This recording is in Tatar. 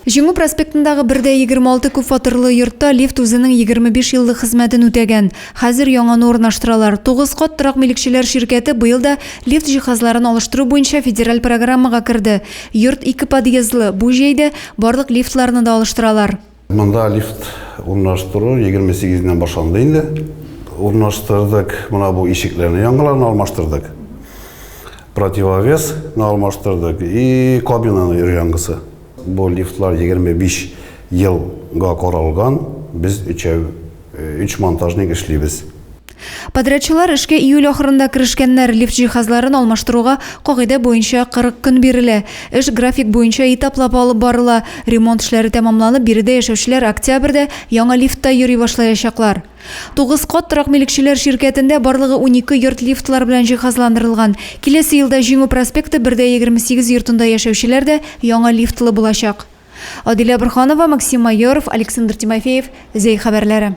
Җиңү проспектындагы 1,26 күпфатирлы йортта лифт үзенең 25 еллык хезмәтен үтәгән. Хәзер яңаны урнаштыралар. 9 кат торак милекчеләр ширкәте быел да лифт җиһазларын алыштыру буенча федераль программага керде. Йорт ике подъездлы, бу җәйдә барлык лифтларны да алыштыралар. Монда лифт урнаштыру 28 ннән башланды инде. Урнаштырдык, менә бу ишекләрне яңаларын алмаштырдык. Противовес ны алмаштырдык и кабинаны өр-яңгысы. Бу лифтлар 25 елга каралган, без өчәү, өч монтажник эшлибез. Подрядчылар эшкә июль ахырында керешкәннәр. Лифт җиһазларын алмаштыруга кагыйдә буенча 40 көн бирелә. Эш график буенча этаплап алып барыла. Ремонт эшләре тәмамланып, биредә яшәүчеләр октябрьдә яңа лифтта йөри башлаячаклар. 9 кат торак милекчеләр ширкәтендә барлыгы 12 йорт лифтлар белән җиһазландырылган. Киләсе елда Җиңү проспекты 1,28 йортында яшәүчеләр дә яңа лифтлы булачак. Адилә Борһанова, Максим Майоров, Александр Тимофеев, Зәй хәбәрләре.